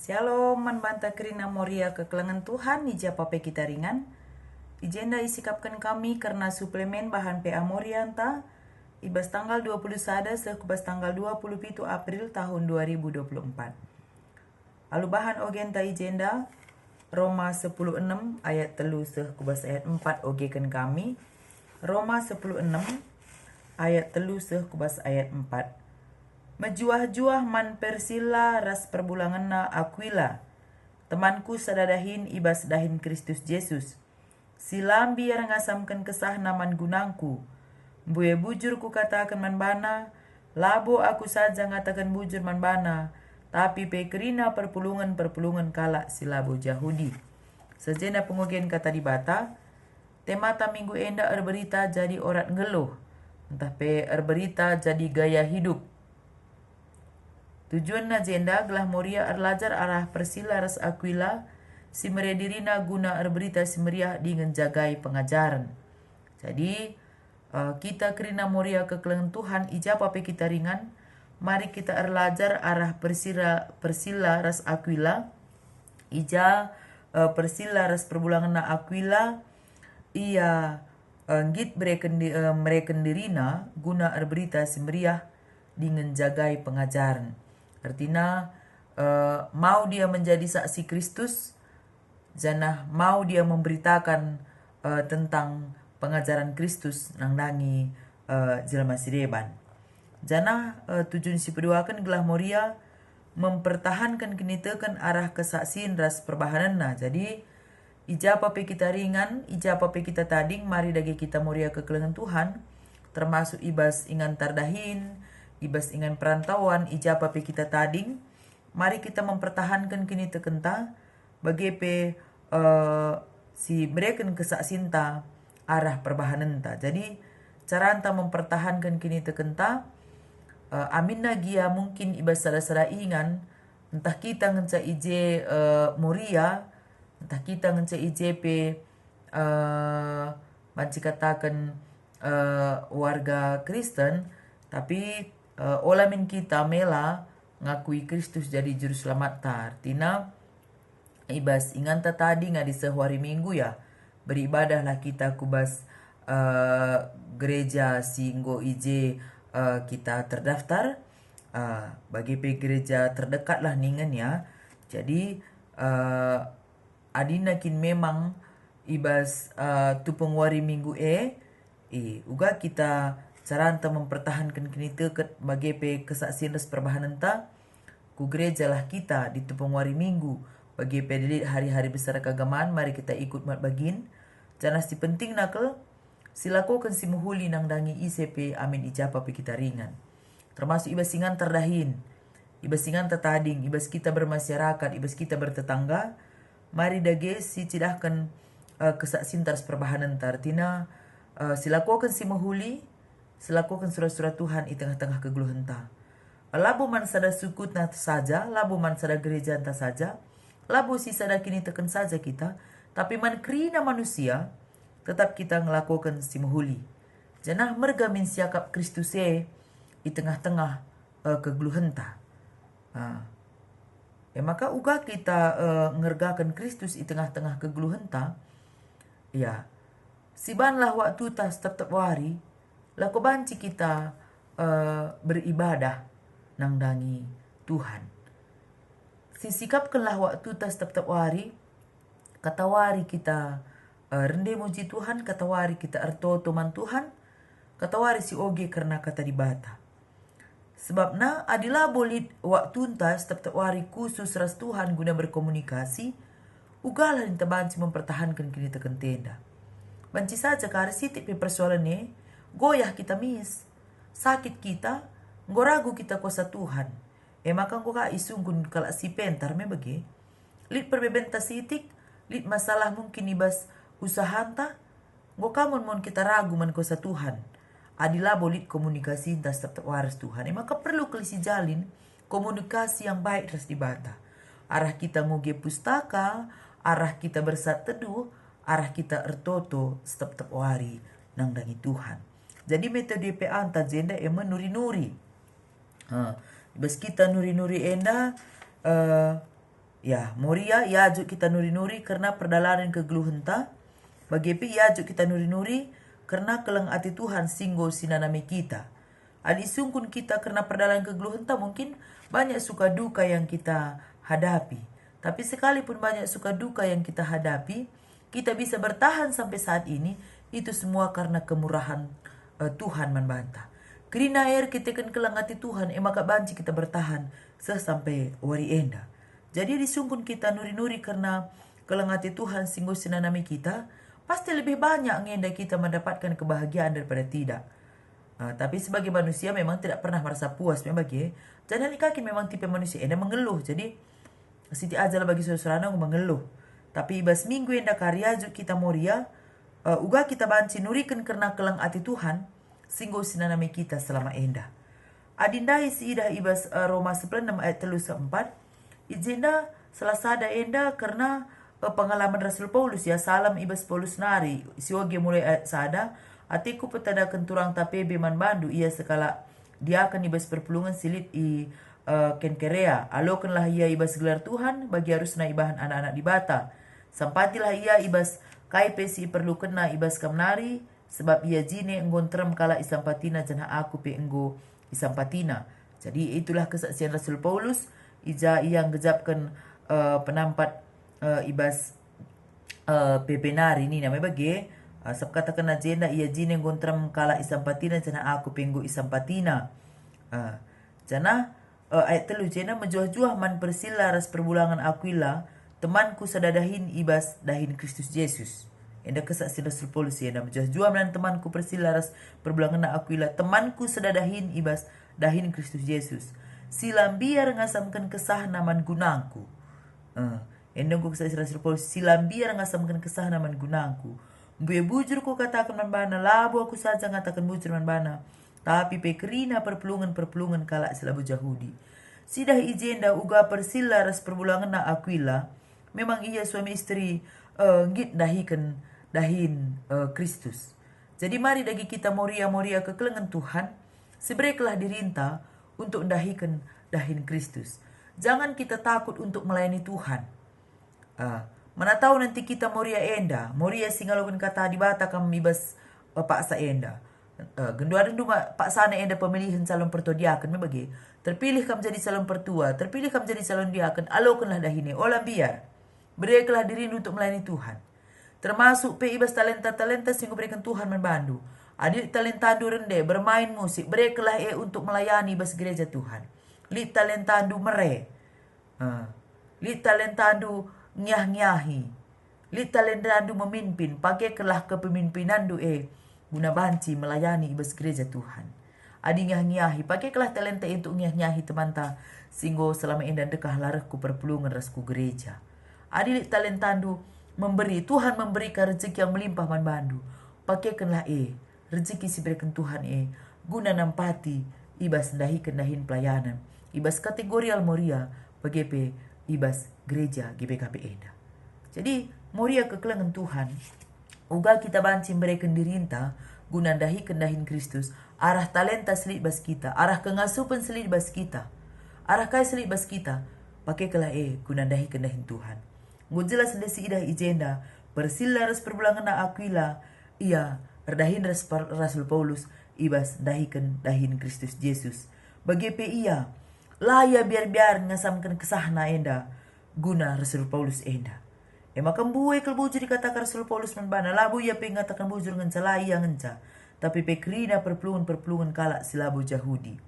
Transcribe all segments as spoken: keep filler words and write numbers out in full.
Shalom, man banta kerina Moria kekelengen Tuhan, i ja pe kita ringan. I jenda isikapken kami kerna suplemen bahan P A Morianta, i bas tanggal dua puluh sada seh ku bas tanggal dua puluh pitu April tahun dua ribu dua puluh empat. Alu bahan ogenta i jenda, Roma sepuluh enem ayat telu seh ku bas ayat empat ogeken kami. Roma sepuluh enem ayat telu seh ku bas ayat empat. Mejuah-juah man Persila ras perbulangenna Akuila, temanku sada dahin i bas dahin Kristus Jesus, si la mbiar ngasamken kesahna man gunangku. Mbue bujur kukataken man bana, labo aku saja ngataken bujur man bana, tapi pe kerina perpulungen-perpulungen kalak si labo Jahudi. Sejena pengogen Kata Dibata, temata minggu enda erberita jadi orat nggeluh, ntah pe erberita jadi gaya hidup. Tujuanna jenda gelah Moria erlajar arah Persila ras Akuila, si mere dirina guna erberita si meriah dingen njagai pengajaren. Jadi, eh, kita kerina Moria kekelengen Tuhan, i ja pe kita ringan, mari kita erlajar arah Persira-, Persila ras Akuila, i ja, eh, Persila ras perbulangenna Akuila, ia, eh, nggit bereken di-, eh, mereken dirina guna erberita si meriah dingen njagai pengajaren. Ertina, eh, mau dia menjadi saksi Kristus, janah mau dia memberitakan, eh, tentang pengajaren Kristus nandangi, eh, jelma si deban. Janah, eh, tujun si peduaken gelah Moria mempertahanken kiniteken arah kesaksin ras perbahanenna. Jadi, i ja pe kita ringan, i ja pe kita tading, mari dage kita Moria kekelengen Tuhan, termasuk i bas ingan tardahin, i bas ingan perantauan, i ja pe kita tading, mari kita mempertahanken kinitekenta, bage pe, eh, si mereken kesaksinta arah perbahanenta. Jadi, caranta mempertahanken kinitekenta, eh, aminna gia mungkin i bas sada-sada ingan, ntah kita ngenca i je, eh, Moria, ntah kita ngenca i je pe, eh, banci kataken, eh, warga Kristen, tapi, eh, ola min kita mela ngakui Kristus jadi Juru Selamatta. Ertina, i bas inganta tading adi seh wari Minggu, ya, beribadahlah kita ku bas, eh, gereja si enggo i je, eh, kita terdaftar, eh, bage pe gereja terdekatlah ningen, ya. Jadi, eh, adina kin memang i bas, eh, tupung wari Minggu e, i, uga kita caranta mempertahanken kiniteket bage pe kesaksin ras perbahanenta. Ku gerejalah kita di tupung wari Minggu, bage pe lit hari-hari besar keagamaan, mari kita ikut mat bagin. Janah si pentingna kal, silakoken si mehuli nandangi ise pe amin i ja pe kita ringan. Termasuk i bas ingan tardahin, i bas inganta tading, i bas kita bermasyarakat, i bas kita bertetangga, mari dage sicidahken, eh, kesaksinta ras perbahanenta. Ertina, eh, silakoken si mehuli, silakoken sura-sura Tuhan i tengah-tengah kegeluhenta. Labo man sada sukutna saja, labo man sada gerejanta saja, labo si sada kiniteken saja kita, tapi man kerina manusia, tetap kita ngelakoken si mehuli. Janah merga min siakap Kristus e i tengah-tengah, eh, kegeluhenta. Ah. E maka uga kita, eh, ngergaken Kristus i tengah-tengah kegeluhenta. Ya, sibanlah waktuta setep-tep wari, lako banci kita, eh, beribadah nandangi Tuhan. Sisikapkenlah waktuta setep-tep wari, katawari kita, eh, rende muji Tuhan, katawari kita ertoto man Tuhan, katawari si oge kerna Kata Dibata. Sebabna, adi labo lit waktunta setep-tep wari khusus ras Tuhan guna berkomunikasi, ugalah ninta banci mempertahanken kinitekenta enda. Banci saja kari sitik pe persoalen e, goyah kita mis, sakit kita, enggo ragu kita kuasa Tuhan. E maka enggo ka isungkun kalak si pentar me bage. Lit perbebenta sitik, lit masalah mungkin i bas usahanta, enggo ka mon-mon kita ragu man kuasa Tuhan. Adi labo lit komunikasinta setep-tep wari ras Tuhan, e maka perlu kal sijalin komunikasi yang baik ras Dibata. Arah kita ngoge pustaka, arah kita bersaat teduh, arah kita ertoto setep-tep wari nandangi Tuhan. Jadi metode P A-nta jenda e me nuri-nuri. Ha, i bas kita nuri-nuri enda, eh, Ya, Moria iajuk kita nuri-nuri kerna perdalanen kegeluhenta, bage pe iajuk kita nuri-nuri kerna keleng ate Tuhan si enggo sinanami kita. Adi isungkun kita kerna perdalanen kegeluhenta, mungkin banyak suka duka yang kita hadapi. Tapi sekalipun banyak suka duka yang kita hadapi, kita bisa bertahan sampai saat ini, itu semua karena kemurahan, eh, Tuhan man banta. Kerina e erkiteken keleng ate Tuhan, e maka banci kita bertahan seh sampai wari enda. Jadi, adi isungkun kita nuri-nuri kerna keleng ate Tuhan si enggo sinanami kita, pasti lebih banyak nge enda kita mendapatkan kebahagiaan daripada tidak. Ah, tapi sebagai manusia memang tidak pernah merasa puas, memang bage. Janah lit ka kin memang tipe manusia enda mengeluh. Jadi, sitik aja lah bagi saudara-saudara enggo mengeluh. Tapi i bas minggu enda kari iajuk kita Moria, eh, uga kita banci nuriken kerna keleng ate Tuhan si enggo sinanami kita selama enda. Adi ndai siidah i bas, eh, Roma sepuluh enem ayat telu seh empat, i jenda salah sada enda kerna, eh, pengalaman Rasul Paulus, ya, salam i bas Paulus nari, sioge mulai ayat sada, "Ateku petadaken turangta Pebe man bandu, ia sekalak diaken i bas perpulungen si lit i, eh, Kenkerea. Alokenlah ia i bas gelar Tuhan, bagi arusna ibahan anak-anak Dibata. Sampatilah ia i bas kai pe si iperlukenna i bas kam nari, sebab ia jine enggo nterem kalak isampatina, janah aku pe enggo isampatina." Jadi, itulah kesaksian Rasul Paulus, i ja ia nggejapken, eh, penampat, eh, i bas, eh, Pebe nari, nina me bage, eh, sabap katakenna jenda, "Ia jine enggo nterem kalak isampatina, janah aku pe enggo isampatina." Eh, janah, eh, ayat telu jenda, "Mejuah-juah man Persila ras perbulangen Akuila, temanku sada dahin i bas dahin Kristus Jesus." Enda kesaksian Rasul Paulus enda, "Mejuah-juah man temanku Persila ras perbulangenna Akuila, temanku sada dahin i bas dahin Kristus Jesus, si la mbiar ngasamken kesahna man gunangku." Eh, enda enggo kesaksian Rasul Paulus, "Si la mbiar ngasamken kesahna man gunangku." Mbue bujur kukataken man bana, labo aku saja ngataken bujur man bana, tapi pe kerina perpulungen-perpulungen kalak si labo Jahudi. Siidah i jenda uga Persila ras perbulangenna Akuila, memang ia suami istri, eh, nggit ndahiken dahin, eh, Kristus. Jadi mari dage kita Moria-Moria kekelengen Tuhan, siberekenlah dirinta untuk ndahiken dahin Kristus. Jangan kita takut untuk melayani Tuhan. Ah, mana tau nanti kita Moria enda, Moria si ngaloken kata Dibata kam i bas, eh, paksa enda. Eh, genduarendu ma paksana enda pemilihen calon pertua diaken me bage. Terpilih kam jadi calon pertua, terpilih kam jadi calon diaken, alokenlah dahin e, ola mbiar. Berekenlah dirindu untuk melayani Tuhan. Termasuk pe i bas talenta-talenta si enggo ibereken Tuhan man bandu. Adi lit talentandu rende, bermain musik, berekenlah e untuk melayani i bas gereja Tuhan. Lit talentandu mere, eh, lit talentandu ngiah-ngiahi, lit talentandu memimpin, pakekenlah kepemimpinanndu e guna banci melayani i bas gereja Tuhan. Adi ngiah-ngiahi, pakekenlah talenta e untuk ngiah-ngiahi temanta si enggo selama enda ndekah la reh ku perpulungen ras ku gereja. Adi lit talentandu memberi, Tuhan memberikan rezeki yang melimpah man bandu, pakekenlah e, rezeki si ibereken Tuhan e, guna nampati i bas ndahiken dahin pelayanan, i bas kategorial Moria, bage pe i bas gereja G B K P enda. Jadi, Moria kekelengen Tuhan, uga kita banci mbereken dirinta guna ndahiken dahin Kristus, arah talenta si lit bas kita, arah kengasupen si lit bas kita, arah kai si lit bas kita, pakekenlah e guna ndahiken dahin Tuhan. Enggo jelas enda siidah i jenda, Persila ras perbulangenna Akuila, ia erdahin ras par-, Rasul Paulus i bas ndahiken dahin Kristus Jesus. Bage pe ia, la ia biar-biar ngasamken kesahna enda guna Rasul Paulus enda. E maka mbue kal bujur ikataken Rasul Paulus man bana, labo ia pe ngataken bujur ngenca, la ia ngenca, tapi pe kerina perpulungen-perpulungen kalak si labo Jahudi.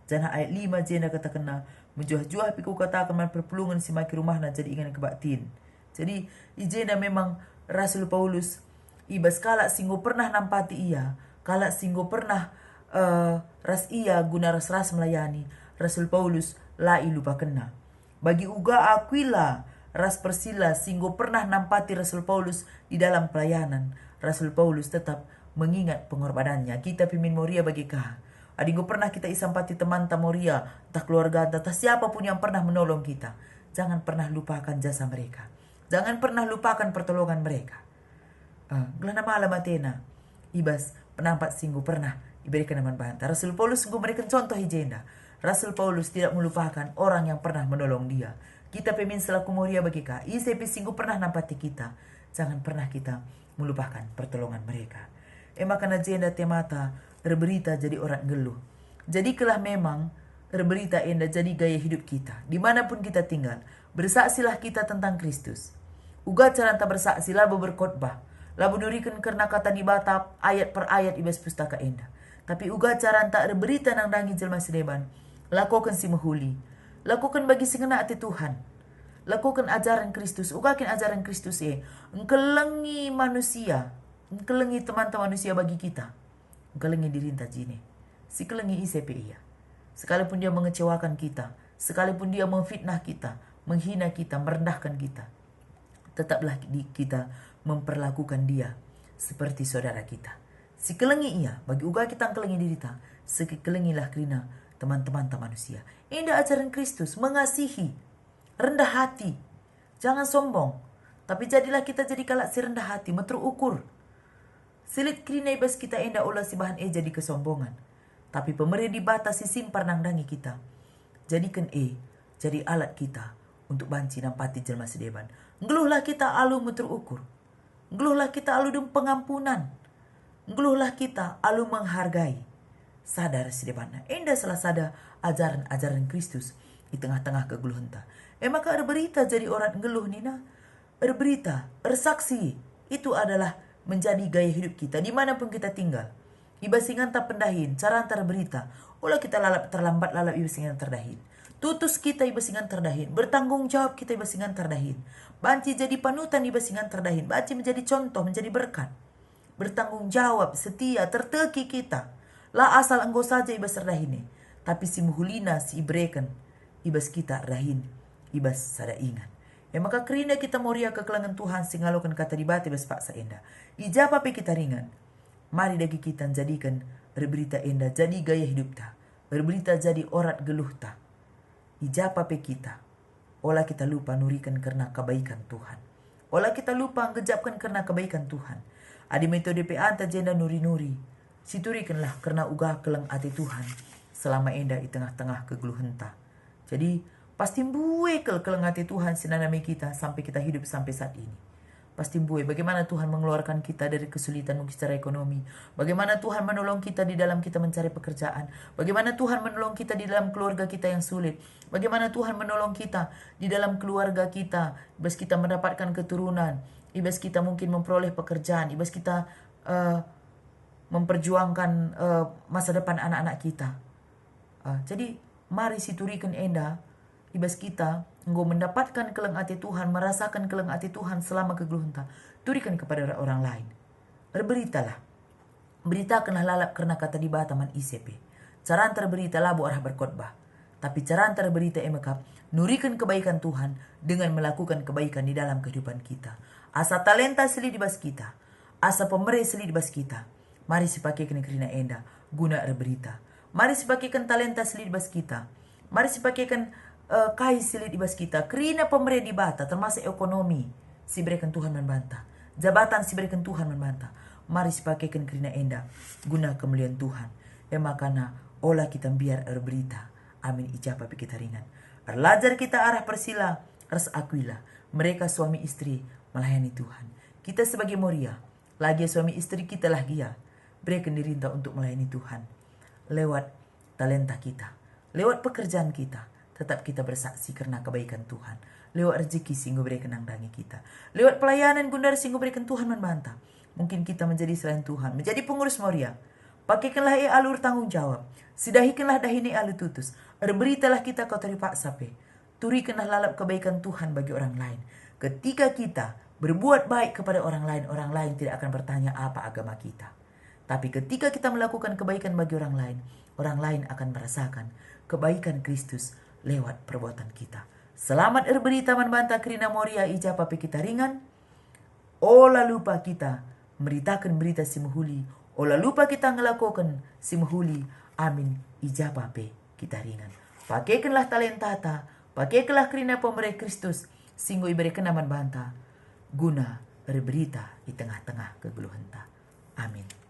Janah ayat lima jenda katakenna, "Mejuah-juah pe kukataken man perpulungen si make rumahna jadi ingan kebaktin." Jadi, i jenda memang Rasul Paulus i bas kalak si enggo pernah nampati ia, kalak si enggo pernah, eh, ras ia guna ras-ras melayani, Rasul Paulus la ilupakenna. Bagi uga Akuila ras Persila si enggo pernah nampati Rasul Paulus di dalam pelayanan, Rasul Paulus tetap mengingat pengorbanannya. Kita pe min Moria bage ka. Adi enggo pernah kita isampati temanta Moria, ntah keluarganta, ntah siapa pun yang pernah menolong kita, jangan pernah lupakan jasa mereka. Jangan pernah lupakan pertolongan mereka. Eh, gelahna malem atena i bas penampat si enggo pernah iberekenna man banta. Rasul Paulus enggo mereken contoh i jenda. Rasul Paulus tidak melupakan orang yang pernah menolong dia. Kita pe min selaku Moria bage ka, ise pe si enggo pernah nampati kita, jangan pernah kita melupakan pertolongan mereka. E maka na jenda temata erberita jadi orang nggeluh. Jadikenlah memang erberita enda jadi gaya hidup kita, dimanapun kita tinggal. Bersaksilah kita tentang Kristus. Uga caranta bersaksi, labo berkhotbah, labo nuriken kerna Kata Dibata ayat per ayat i bas pustaka enda, tapi uga caranta erberita nandangi jelma si deban. Lakoken si mehuli, lakoken bagi si ngena ate Tuhan, lakoken ajaren Kristus, uga kin ajaren Kristus e engkelengi manusia, engkelengi temanta manusia bagi kita, engkelengi dirinta jine. Sikelengi ise pe ia, sekalipun dia mengecewakan kita, sekalipun dia memfitnah kita, menghina kita, merendahkan kita, tetaplah di-, kita memperlakukan dia seperti saudara kita. Sikelengi ia, bagi uga kita engkelengi dirita, sikelengilah kerina teman-temanta manusia. Enda ajaren Kristus, mengasihi, rendah hati. Jangan sombong, tapi jadilah kita jadi kalak si rendah hati, meteruk ukur. Si lit kerina i bas kita enda ola sibahan e jadi kesombongan, tapi pemere Dibata si simpar nandangi kita. Jadiken e jadi alat kita untuk banci nampati jelma si deban. Nggeluhlah kita alu meteruk ukur. Nggeluhlah kita alu dem pengampunan. Nggeluhlah kita alu menghargai sada ras si debanna. Enda salah sada ajaren-ajaren Kristus i tengah-tengah kegeluhenta. E maka erberita jadi orang nggeluh nina, erberita, ersaksi, itu adalah menjadi gaya hidup kita dimanapun kita tinggal. I bas inganta pendahin, caranta erberita. Ola kita lalap terlambat lalap i bas inganta terdahin. Tutus kita i bas inganta terdahin, bertanggung jawab kita i bas inganta terdahin. Banci jadi panutan i bas inganta terdahin, banci menjadi contoh, menjadi berkat. Bertanggung jawab, setia, terteki kita. La asal enggo saja i bas terdahin e, tapi si mehulina si ibereken i bas kita erdahin, i bas sada ingan. E maka kerina kita Moria kekelengen Tuhan si ngaloken Kata Dibata i bas paksa enda. I ja pe kita ringan. Mari dage kita njadiken erberita enda jadi gaya hidupta, erberita jadi orat geluhta. I ja pe kita, ola kita lupa nuriken kerna kebaikan Tuhan. Ola kita lupa nggejapken kerna kebaikan Tuhan. Adi metode P A-nta jenda nuri-nuri, siturikenlah kerna uga keleng ate Tuhan selama enda i tengah-tengah kegeluhenta. Jadi, pasti mbue kal keleng ate Tuhan si nandangi kita sampai kita hidup sampai saat ini. Pasti mbue bagaimana Tuhan mengeluarkan kita dari kesulitan mungkin secara ekonomi, bagaimana Tuhan menolong kita di dalam kita mencari pekerjaan, bagaimana Tuhan menolong kita di dalam keluarga kita yang sulit, bagaimana Tuhan menolong kita di dalam keluarga kita, i bas kita mendapatkan keturunan, i bas kita mungkin memperoleh pekerjaan, i bas kita, eh, memperjuangkan, eh, masa depan anak-anak kita. Eh, jadi, mari situriken enda i bas kita enggo mendapatkan keleng ate Tuhan, merasaken keleng ate Tuhan selama kegeluhenta. Turiken kepada orang lain. Erberitalah. Beritakenlah lalap kerna Kata Dibata man ise pe. Caranta erberita labo arah berkhotbah, tapi caranta erberita e mekap nuriken kebaikan Tuhan dengan melakukan kebaikan di dalam kehidupan kita. Asa talenta si lit i bas kita, asa pemere si lit i bas kita, mari sipakeken kerina enda guna erberita. Mari sipakeken talenta si lit i bas kita. Mari sipakeken, eh, kai si lit i bas kita. Kerina pemere Dibata, termasuk ekonomi si ibereken Tuhan man banta, jabatan si ibereken Tuhan man banta. Mari sipakeken kerina enda guna kemulian Tuhan. E maka na ola kita mbiar erberita. Amin, i ja pe kita ringan. Erlajar kita arah Persila ras Akuila. Mereka suami istri melayani Tuhan. Kita sebagai Moria, la gia suami istri, kitalah gia bereken dirinta untuk melayani Tuhan. Lewat talenta kita, lewat pekerjaan kita, tetap kita bersaksi kerna kebaikan Tuhan. Lewat rejeki si enggo ibereken nandangi kita, lewat pelayanan gundari si enggo ibereken Tuhan man banta. Mungkin kita menjadi serayan Tuhan, menjadi pengurus Moria. Pakekenlah e alu ertanggung jawab, sidahikenlah dahin e alu tutus. Erberitalah kita kau terpaksa pe. Turikenlah lalap kebaikan Tuhan bagi orang lain. Ketika kita berbuat baik kepada orang lain, orang lain tidak akan bertanya apa agama kita. Tapi ketika kita melakukan kebaikan bagi orang lain, orang lain akan merasakan kebaikan Kristus lewat perbuatan kita. Selamat erberita man banta kerina Moria i ja pe kita ringan. Ola lupa kita meritaken berita si mehuli, ola lupa kita ngelakoken si mehuli, amin, i ja pe kita ringan. Pakekenlah talentata, pakekenlah kerina pemere Kristus si enggo iberekenNa man banta, guna erberita i tengah-tengah kegeluhenta. Amin.